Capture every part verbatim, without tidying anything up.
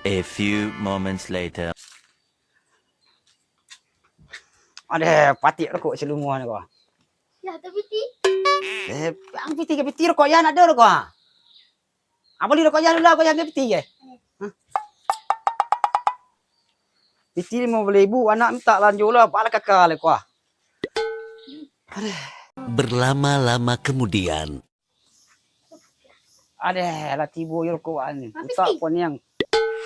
A few moments later. Adeh, patik rokok salumuah ni ko. Yo, tu piti. Eh, ang piti ka piti rokok yo, nak ado rokok, ha? Abali rokok yo dulu, rokok yo ambiak piti je. Hah? Piti limo baleh ribu, anak mintak balanjo lah, bala kaka le ko. Adeh. Berlama-lama kemudian. Adeh, lah tibo yo rokok an. Mintak poniang.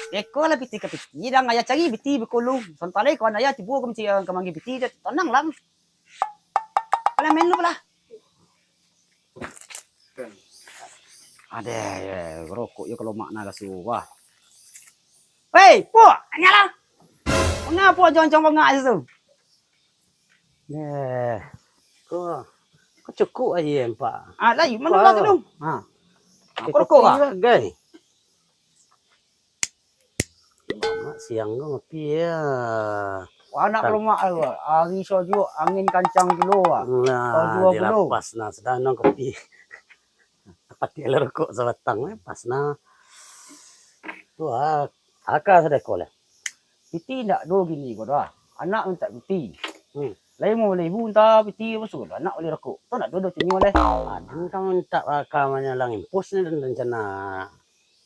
Iko lah piti ka piti, dang ayah cari piti bakolong. Santale kawan ayah tibo ka mancari, ka manggih piti, tanang lah. Alah, main lu lah. Adeh, rokok yo kalau makna raso, wah. Hei, Pok, anyalah. Mangapo ancang-ancang bangak situ? Deh, ko, ko cukuik aja, Pak. Ah, lai, mana lah tu, Dong? Ha. Aku rokok lah. Gai. Mak siang ko ngopi ya. Anak lemak tu, hari sajo angin kancang pulo, ah. Nah, dilapas nah, sudah nang kopi. Patik lah rokok sabatang, eh, pas nah. Tu ah, aka sadako lah. Piti ndak do gini ko dah. Anak mintak piti. Hmm. Lai mau bali ibu minta piti, masuk lah anak bali rokok. Tu ndak do, do tunyo deh. Aden kan mintak aka manyalang impus ni dan rencana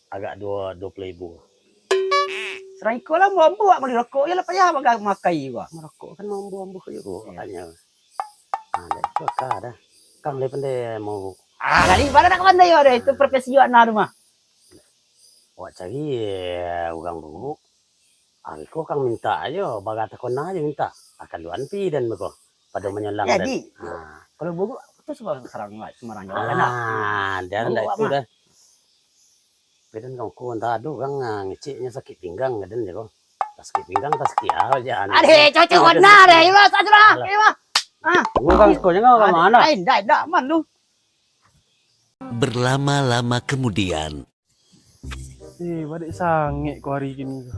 agak dua, dua puluh ribu. Sarang iko lah, ambo, ambo bali rokok, yo lah payah bagai makai ko. Marokok kan mambo ambo juo, makanya. Ah, dak itu aka dah. Kang lai pandai mau. Ah, dari mana nak pandai yo deh? Itu profesi awak nah tu mah. Awak cari, eh, urang dulu. Ah, iko kang minta ajo, bagatakon ajo minta. Akan duan pi dan beko. Pado manyolang dan. Jadi, ah, kalau buruk tu sebab sarang, sembarang jalan lah. Ah, dan dak itu dah. Badan kangku, antah ado urang, ah, ngeceknyo sakik pinggang, kaden je ko. Sakik pinggang, sakik ah, je, anu. Adeh, cocok bana deh, Iwa, sajra, Iwa. Ah. Urang ko jangan urang mana? Ai, ndak, ndak, aman lu. Berlama-lama kemudian. Eh, badek sangek ko hari kini ko.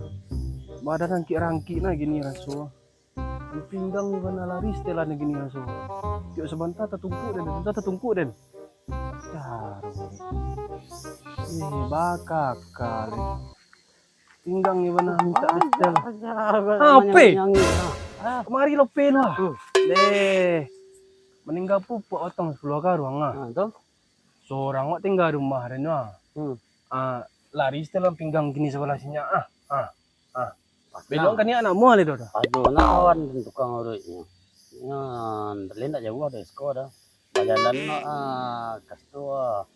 Badan rangkik-rangkik nah gini raso. Pinggang bana lari setelan gini raso. Tiok sabanta tatungkuk den, sabanta tatungkuk den. Dah. Eh, bakakal. Pinggang ni bana minta setel. Ape? Kemari lope lu ah. Deh. Maningga pupuak otong sapuluah karuang ah. Ha, tu. Sorang awak tingga rumah den tu ah. Hmm. Ah, lari setelan pinggang kini sabalah sinyak ah. Ah. Ah. Belok kan ni anak muah le doh. Ado nah kawan den tukang uruiknyo. Nyo, le ndak jauah dari siko doh. Bajalan no, ah, kas tu, ah.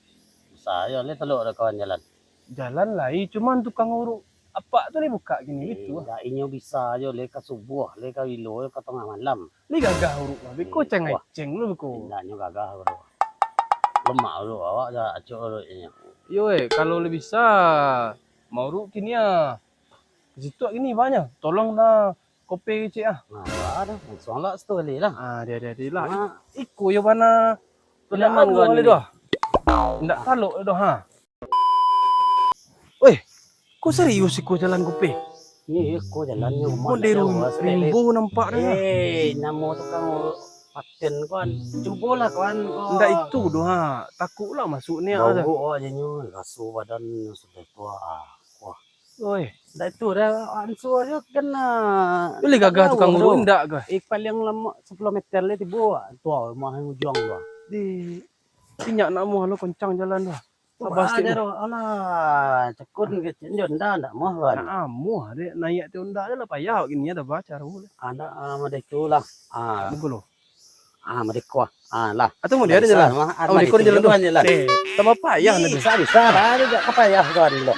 Susah yo le talok ado kawan jalan. Jalan lai, cuman tukang uruk apak tu le bukak kini gitu. Indak, inyo bisa jo le ka subuah, le ka bilo, le ka tangah malam. Ni gagah uruk lah. Beko ceng-eceng lu beko. Indaknyo gagah uruk. Lemak uruk awak ja acok uruk inyo. Yo eh, kalau le bisa, mauruk kini ah. Di situ kini banyak. Tolong dah kopi kecik ah. Nah, dah, langsung lah situ kali lah. Ah, dia, dia, dia lah. Iko yo bana. Indak talok doh ha. Weh, ko serius iko jalan ko pe? Ni iko jalannyo rumah. Model rimbo nampak dah. Eh, namo tukang paten kawan. Cubolah kawan. Indak itu doh ha. Takuk lah masuk ni ah. Bau awak je nyo, raso badan sudah tua. Wah. Oi, indak itu dah ansua je kena. Boleh gagah tukang uruk indak kah? Eh, paling lamo sapuluah meter le tibo. Tua rumah ujuang tu. Di Inyak nak muah lo, koncang jalan tu. Abah sikit. Alah, cekun kecil jo ndak, ndak muah kan. Nak muah dek, naik tu ndak je lah payah gini ada baca tu. Ada, ah, model tu lah. Ah. Buku lo. Ah, model ko. Ah, lah. Atau model ada jalan. Oh, model ko jalan tu. Eh, tambah payah nanti. Bisa, bisa. Ada tak payah kan lo.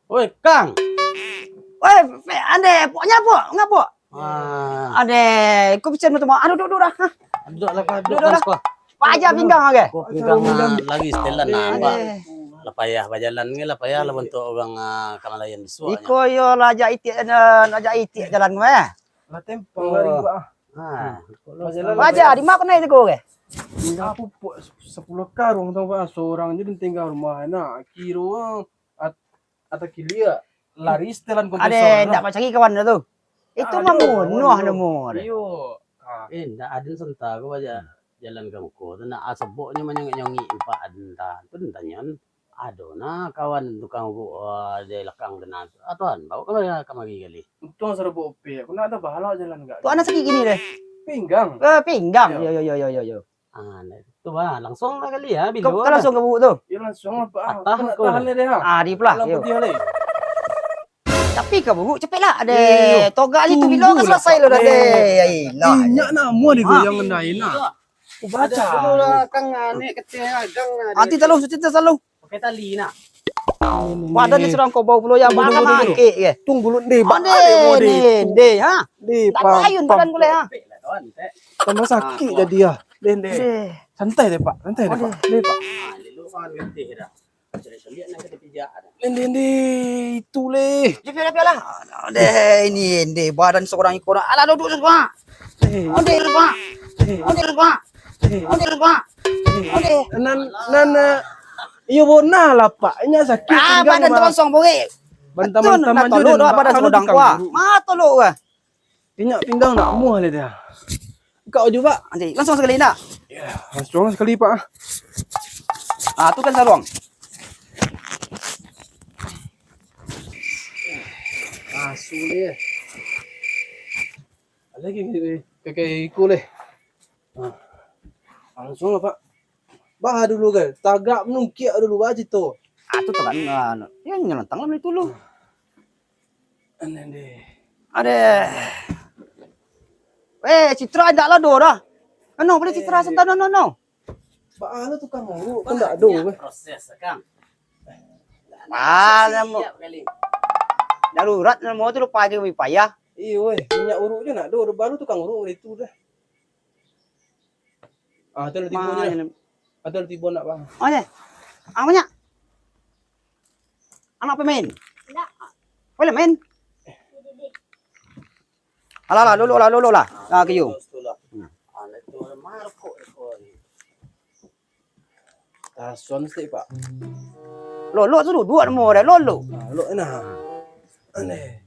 Oi, Kang. Oi, ande, poknyo apo? Ngapo? Ah. Ande, ko pican tu mah. Aduh, duduk, duduk dah. Ha. Duduk lah, Kang. Duduk, duduk dah. Paja pinggang age. Ko pinggang lagi setelan nah, Pak. Lah payah bajalan nge, lah payah lah bantuak urang, ah, ka malayan bisuak. Iko yo lah ajak itiak, ajak itiak jalan mah. Lah tempang lari gua. Ha. Paja, di ma ko naiak tu ko age? Tingga pupuk sapuluah karung tau, Pak. Sorang je tingga rumah nak. Kiro At-, atau kilia, lari setelan kompresor. Ade, ndak pacari kawan dah tu. Itu mamunuah namo dah. Iyo. Eh, ndak aden santa ko aja jalan ka muko tu, nak asaboknyo manyongik-nyongik empat aden ta. Tu den tanyo. Ado nah kawan tukang uruk, ah, di lakang tu nah. Ah, Tuan, bawa kamari, kamari kali. Untuang sarabok opek, aku nak ada bahalak jalan gak. Tu anak sakit gini deh. Pinggang. Eh, pinggang. Yo. Yo, yo, yo, yo, yo, yo. Ah, nah, tu bah, langsung lah kali ya, Ka-, bilo ka lah. Langsung ka buruk tu. Ya, langsung lah, Pak. Ah, patah aku nak tahan deh, ha. Ah, di pelah, Alah, yo. Putih alai. Tapi ka buruk, capek lah deh. Iyo. Togak je tu, bilo ka tunggu lah, selesai Pak. Lo dah deh. Eh. Ai, lah. Minyak nak amuah digoyang kendai nak. Aku baca. Ada dulu lah, Kang, anek kecil, Kang, anek. Nanti talu, nanti talu. Pakai tali nak. Badan ni surang kau bau pulo yang Tunggu, tunggu, tunggu. Angkek ke? Tunggu lu, ndeh, Onde, bak, ndeh, ndeh, ndeh, ha? Ndeh, tak pam, payun pam. Badan gulai, ha? Tambah sakit jadi, ah. Ndeh, ndeh. Ndeh. Santai deh, Pak. Santai deh, Pak. Onde. Ndeh, Pak. Ah, lu kan ngerti dah. Cari-cari nak kena pijak dah. Ndeh, ndeh, ndeh. Itu leh. Dia piala-piala. Deh, ini, ndeh, badan seorang ikon. Alah, duduk, duduk, Pak. Eh. Onde, duduk, Pak. Eh. Onde, duduk, Pak. Eh. Onde, duduk, Pak. Eh. Onde. Nan, nan, eh, iyo, bona lah, Pak. Inyo sakik. Ah, pinggang, badan Pak. Terosong, Pak. Bantaman-taman nak tolok je, dah, Pak. Badan kalau sodang, tukang Pak. Uruk. Ma tolok, Pak. Inyo pinggang nak muah leh dah. Kau juga, Pak. Nanti langsung sekali nak. Ya, langsung sekali, Pak. Ah, tu kan sarung. Ah, sulit. Lagi kakek iku leh. Ah. Langsung lah, Pak. Bah dulu kan, tagak menungkiak dulu, bah cito. Ah, tu tagak, ah, ya, nyelentang lah itu lu. Aneh deh. Adeh. Eh, Citra indak lah doh dah. Ano, boleh Citra Eh. Santai, no, no, no. Baa lo tukang uruk, kan ndak ado, banyak weh. Proses, Kang. Ah, namo. Siap kali. Darurat namo tu lupa aja lebih payah. Iyo, weh. Minyak uruk je ndak ado, baru tukang uruk dari tu dah. Ah, tu lah tibo je dah. Ah, tu lah tibo nak, Bang. Oh, ya. Ah, banyak. Anak pemain? Ndak. Boleh main? Alah, alah, lolok lah, lolok lah. Ah, kayu. Tason stik, Pak. Lolok tu duduk namo dah, lolok. Ah, lolok nah. Aneh.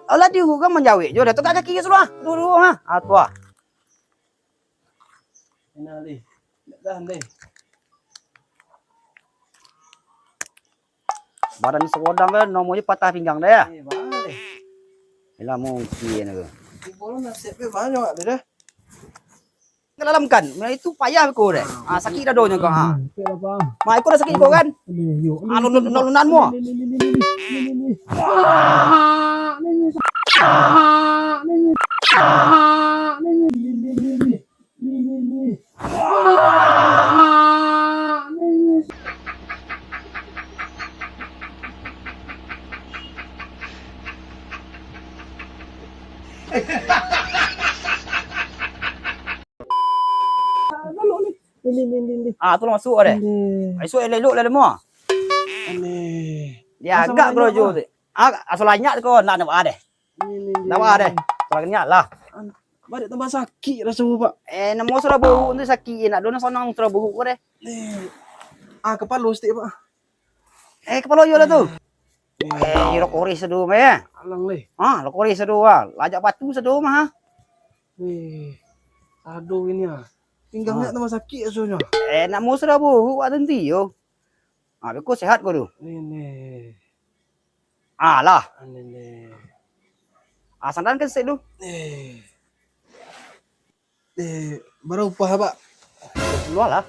Alah, di urang manjawek jo, dah tegak kaki sudah. Duduk, ha. Ah, tu ah. Inah, leh. Dah, leh. Badan segodang kan, namonyo patah pinggang dah, ya? Eh, baa leh. Yalah, mungkin tu. Tibo lo nasib be banyak tu dah. Dalam kan, nah, itu payah ko deh. Ah, sakit dadonyo ko, ha. Sakit apa? Mak, iko dah sakit ko kan? Aduh, yo. Ah, lun-, lun-, lunan mo. Ni, ni, ni. Ni, ni, ni, ni. Ah, tu lah masuk deh. Ni. Esok elok-elok lah demo. Ni. Dia agak bro jo. Ah, asal banyak ko nak nak deh. Ni, ni, ni. Nak deh. Kurang niat lah. An-, badan tambah sakit raso, Pak. Eh, namo sudah buruk tu sakit, nak dona sonang sudah buruk ko deh. Ni. Ah, kepala stik, Pak. Eh, kepala yo lah tu. Eh, yo lo koreh sado mah, ya. Alang leh. Ha, lo koreh sado, ah. Lajak batu sado mah, ha. Eh, aduh ini ah. Pinggang nak tambah sakit rasonyo. Eh, nak musuh dah buruk, ah, tenti yo. Ah, beko sehat ko tu. Ini. Alah. Ini. Ah, sandankan sik tu. Eh. Eh, bara upah, Pak? Dua puluh lah.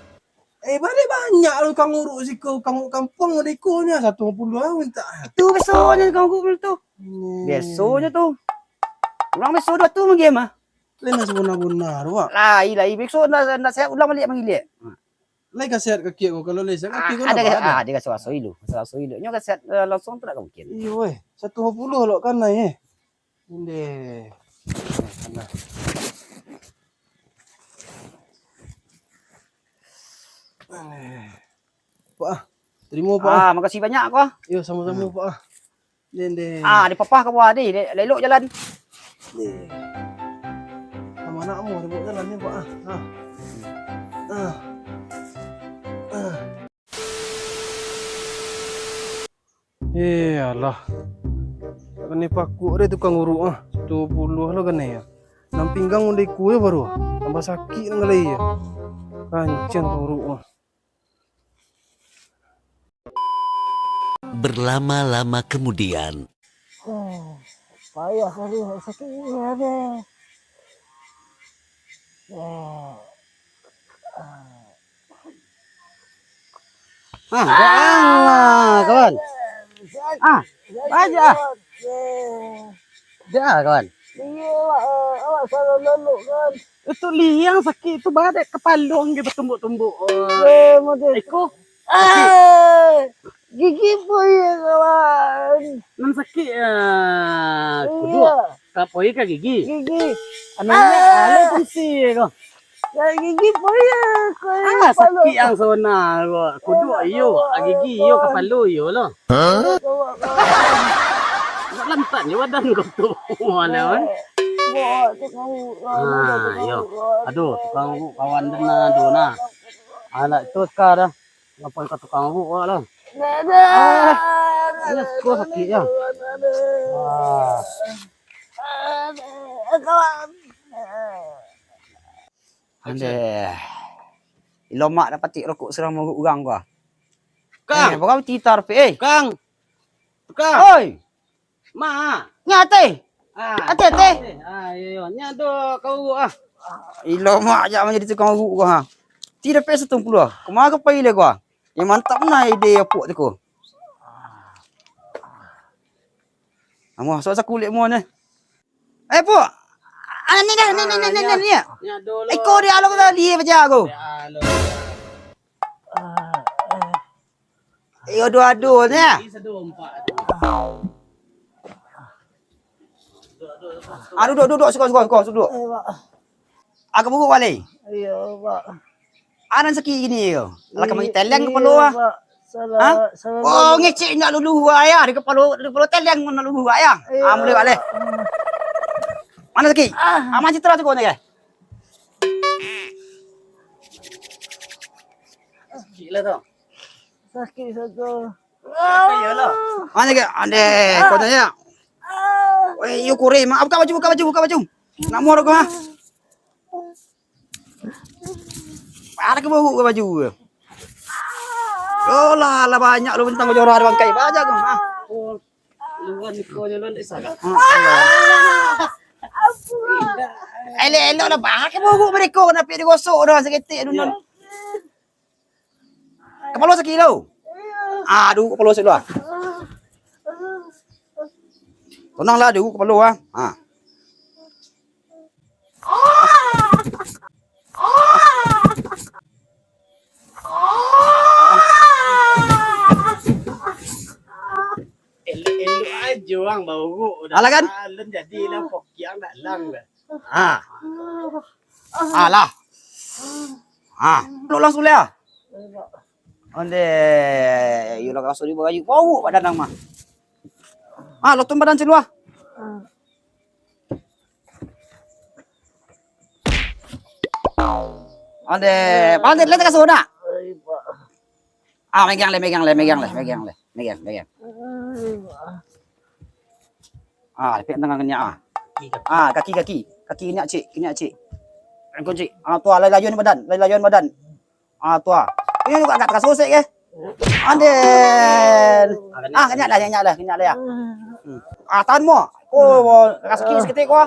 Eh, baliak banyak lo tukang uruk siko, tukang uruk kampuang di ko nyo, satu limo puluah lah minta. Tu biasonyo tukang uruk tu. Hmm. Biasonyo tu. Urang biaso dua tu mungkin mah. Lain lah sabana-bana tu, Pak. Lai, lai. Biaso ndak, ndak sehat, ulang baliak mangilik. Lai ka sehat kaki ko, kalau lai sehat kaki ko, ah, ndak ada, ah, ada raso-raso ilu. Raso-raso ilu. Nyo ka sehat, eh, langsung tu ndak mungkin. Iyo, weh. Satu limo puluah lo kan, eh. Ndeh. Nah. Pak, ah. Terima, Pak, ah. Ah, makasih banyak, ko. Yo, samo-samo, ah. Pak, ah. Ndeh, ndeh. Ah, di papah ka bawah ni, le-, lelok jalan. Ndeh. Samo anak mu, lelok jalan ni, Pak, ah. Ah. Ah. Ah. Eh, alah. Kanai pakuak deh tukang uruk ah. Satu puluah lo kanai ah. Nan pinggang udah ikua baru ah. Tambah sakik nan galai ah. Kancang tukang uruk ah. Berlama-lama kemudian. Oh, payah kali, sakik ni, aduh. Oh. Ah. Ah, dah lah, kawan. Ah, baja. Dah, kawan. Iyo, awak, awak salah lalu, kan. Itu liang sakik, itu badan kepala angge batumbuk-tumbuk. Eh, mode. Iko. Ah, gigi payah, kawan. Nan sakik, ah, kuduak. Iyo. Ka poi ka gigi. Gigi. Anu, ah, anu fungsi ko. Ya, gigi payah, ko. Ah, sakik yang sona ko. Kuduak iyo, ah, gigi iyo, kapalo iyo lo. Hah? Nak lantak je badan kau tu. Alah, eh. Ah, iyo. Aduh, tukang urut kawan den nah, aduh nah. Alah, tu sekarang. Ngapo ka tukang urut awak lah? Ah, iyo, ko sakik yo. Ah. Andeh. Ilo mak dah patik rokok surang mangurut urang ko. Kang. Eh, bagawi titar pe, eh. Kang. Kang. Oi. Ma. Nyo ateh. Ah, ateh, ateh. Ah, iyo, iyo. Nyo ado ka urut ah. Ilo mak jak manjadi tukang urut ko ha. Ti dapek satumpulo. Kama ka pai lai ko ha. Yo mantap nah ide apuak tu ko. Amuah, sok sakulik muah ni. Eh, Puk. Ah, ni dah, ni, ni, ni, ni, ni, ni. Iko dia lo tadi baca aku. Iyo, duo-duo ni. Ah, duduk, duduk, siko, siko, siko, duduk. Agak buruk, Wali. Iyo, Pak. Anan sakik gini yo. Alah, kamari teleng kapalo ah. Pak. Salah, salah. Oh, ngecek nak lulu ayah, di kapalo, di kapalo teleng nak lulu ayah. Iyo. Ah, mulai balik. Mano sakik? Ah. Aman citra tu kau ni, eh? Sakik lah tu. Sakik sajo. Mano sakik? Ande, kau tanya. Weh, iyo kureh, mak. Buka baju, buka baju, buka baju. Nak muar kau ha? Ada ke bau ke baju ke? Oh lah, lah banyak lo bintang jorah di bangkai. Banyak ke? Ha. Oh, luan ko nyo luan dek saga. Elok-elok lah, bah ke bau mereka nak pi digosok dah saketek dulu. Kapalo sakik lo. Aduh, kapalo sakik lo ah. Tenang lah, aduh, kapalo ah. Ha. Elok-elok ajo ang bauruk. Alah kan? Alun jadi lah pokiang dalang dah. Ah. Alah. Ah, lo langsung lah. Onde, iyo lah kasuri bagayu. Bauruk badan ang mah. Ah, lotong badan siluah. Ande, pandai lah takasuh nak. Ah, megang leh, megang leh, megang leh, megang leh. Megang, megang. Ah, dapek tangan kenyang ah. Ah, kaki, kaki. Kaki kenyang cik, kenyang cik. Angkun cik. Ah, tu lah, layun badan, layun badan. Ah, tu ah. Ini juga agak takasuh sik ke? Anden. Ah, kenyang lah, kenyang lah, kenyang lah ya. Hmm. Ah, tahan mo. Ko, kasih saketek ko.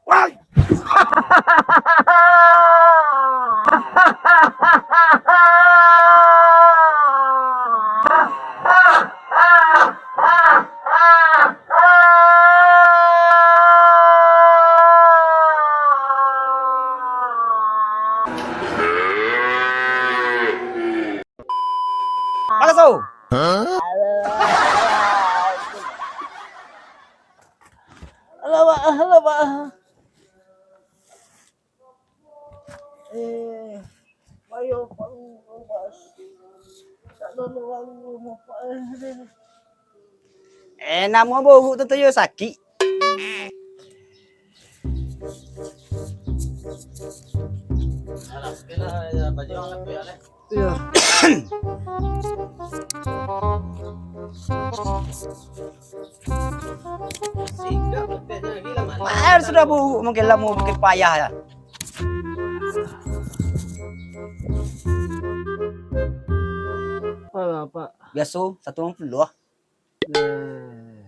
Wah. Makasih. Alamak, alamak. Eh, ayo, Pak Bas. Tak ada orang rumah, Pak. Eh, namo buruk tu, tu yo sakik. Alah, sekilah, ya, baju yang lebih, ya, leh. Iyo. Air sudah buruk, makin lamo makin payah ya. Alah, Pak. Biaso, satu limo puluah. Eh,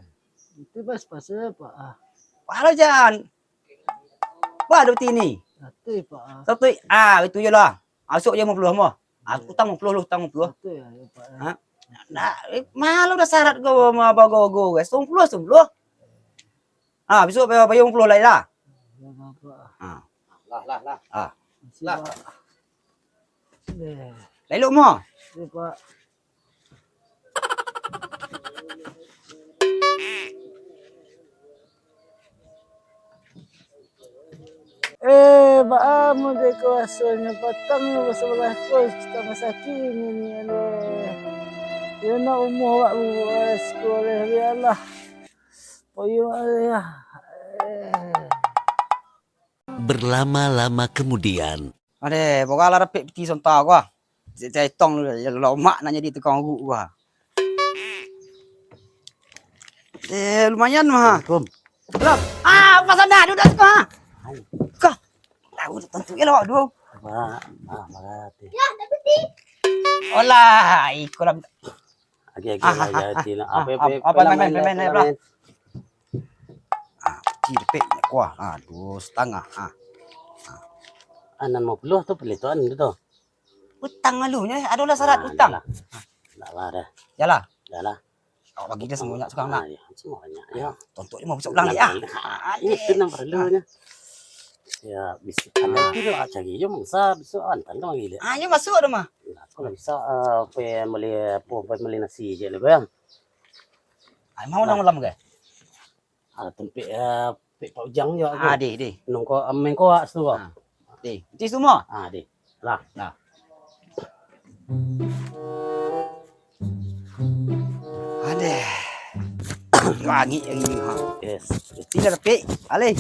itu pas-pas ya, Pak, ah. Pahalo jan. Ba duit ini. Satu, Pak, ah. Satu, ah, itu je lah. Masuk je limo puluah mo. Ah, utang limo puluah lu, utang limo puluah. Satu ya, ya, Pak, ya. Ha? Nah, eh, malu dah syarat kau ma-, bago-go, guys. Limo puluah, limo puluah. Ah, besok bayar, bayar limo puluah lai lah. Ya, Pak. Ah. Lah, lah, lah. Ah. Makasih, lah. Pak. Eh. Lalu mo. Ya, Pak. Eh, baa mode ko rasonyo, patang jo basabalah ko, tambah sakik ini ni, aduh. Yo nak umua awak buruak siko leh, bialah. Poyo leh. Eh. Berlama-lama kemudian. Adeh, bogalah dapek piti sonta ko ah. Cek-cek etong dulu, yo lomak nak jadi tukang uruk ko ah. Eh, lumayan mah. Assalamualaikum. Salam. Ah, apa sana? Duduk siko ah. Hai. Kah. Tahu tantu ya lawak dulu. Apa? Ah, marah hati. Ya, ada piti. Olah, iko lah. Oke, oke, ah, lah, ah, ya, ah, Cina. Ah, apa, apa, apa, apa, main, main, main, main, main, main, main. Ah, piti dapek, kuah. Ah, duo satangah. Ah. Ah. Ah, nan limo puluah tu pelituan tu. Utang alunyo, eh. Adolah syarat utang. Ah, dah lah. Dah lah, dah. Yalah. Dah lah. Awak bagi dia sebanyak surang nak. Ah, ya, sebanyak, ya. Tontok dia mau besok pulang, ya. Ah, itu nan perlu, ya. Ya, bisa. Ada itu dia, ah, cari je mangsa, besok antan tu lagi dia. Ah, dia masuk dah mah. Nah, kalau bisa, ah, apa yang beli, apa, apa yang beli nasi je lah, Bang. Ah, mau malam ke? Ah, tempek, ah, pek Pak Ujang je. Ah, deh, deh. Nungko, ah, mengko ah, situ, ah. Ah, deh. Itu semua? Ah, deh. Lah. Nah. Adeh. Langik yang ini, ha. Yes. Tidak tapi, alih.